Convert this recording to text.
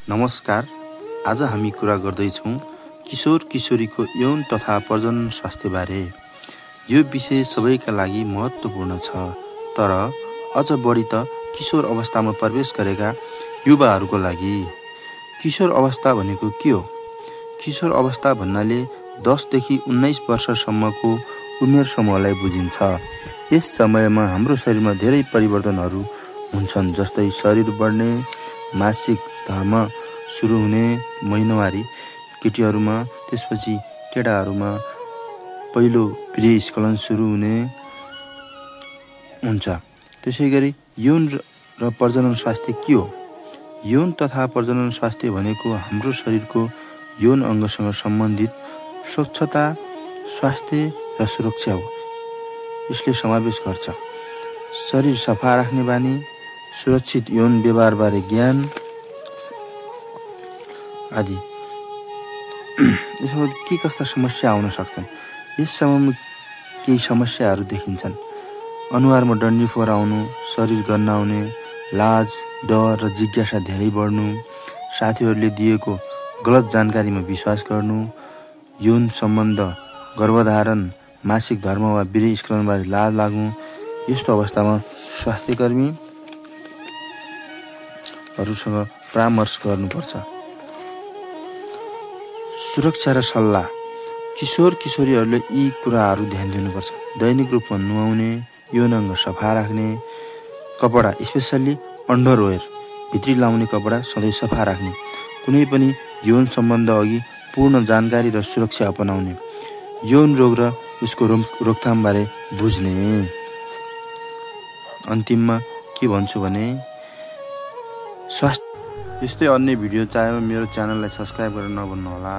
नमस्कार। आज हामी कुरा गर्दैछौँ किशोर किशोरीको यौन तथा प्रजनन स्वास्थ्य बारे। यो विषय सबैका लागि महत्त्वपूर्ण छ, तर अझ बढी त किशोर अवस्थामा प्रवेश गरेका युवाहरूको लागि। किशोर अवस्था भनेको के हो? किशोर अवस्था भन्नाले 10 देखि 19 वर्षसम्मको उमेर समूहलाई बुझिन्छ। यस समयमा हाम्रो शरीरमा धेरै परिवर्तनहरू हुन्छन्, जस्तै शरीर बढ्ने, मासिक धर्म सुरु हुने, महिनावारी केटीहरूमा, त्यसपछि केटाहरूमा पहिलो गृहस्खलन सुरु हुने हुन्छ। त्यसैगरी यौन र प्रजनन स्वास्थ्य के हो? यौन तथा प्रजनन स्वास्थ्य भनेको हाम्रो शरीरको यौन अङ्गसँग सम्बन्धित स्वच्छता, स्वास्थ्य र सुरक्षा हो। यसले समावेश गर्छ शरीर सफा राख्ने बानी, सुरक्षित यौन व्यवहारबारे ज्ञान आदि। यसमा के कस्ता समस्या आउन सक्छन्? यस समयमा केही समस्याहरू देखिन्छन्। अनुहारमा डन्डीफोर आउनु, शरीर गन्नाउने, लाज, डर र जिज्ञासा धेरै बढ्नु, साथीहरूले दिएको गलत जानकारीमा विश्वास गर्नु, यौन सम्बन्ध, गर्भधारण, मासिक धर्म वा गृहस्खलनबारे लाज लाग्नु। यस्तो अवस्थामा स्वास्थ्यकर्मीहरूसँग परामर्श गर्नुपर्छ। सुरक्षा र सल्लाह। किशोर किशोरीहरूले यी कुराहरू ध्यान दिनुपर्छ। दैनिक रूपमा नुहाउने, यौन अङ्ग सफा राख्ने, कपडा स्पेसल्ली अन्डरवेयर भित्री लाउने कपडा सधैँ सफा राख्ने, कुनै पनि यौन सम्बन्ध अघि पूर्ण जानकारी र सुरक्षा अपनाउने, यौन रोग र यसको रोकथामबारे बुझ्ने। अन्तिममा के भन्छु भने स्वास्थ्य यस्तै अन्य भिडियो चाहियो मेरो च्यानललाई सब्स्क्राइब गरेर नभुल्नुहोला।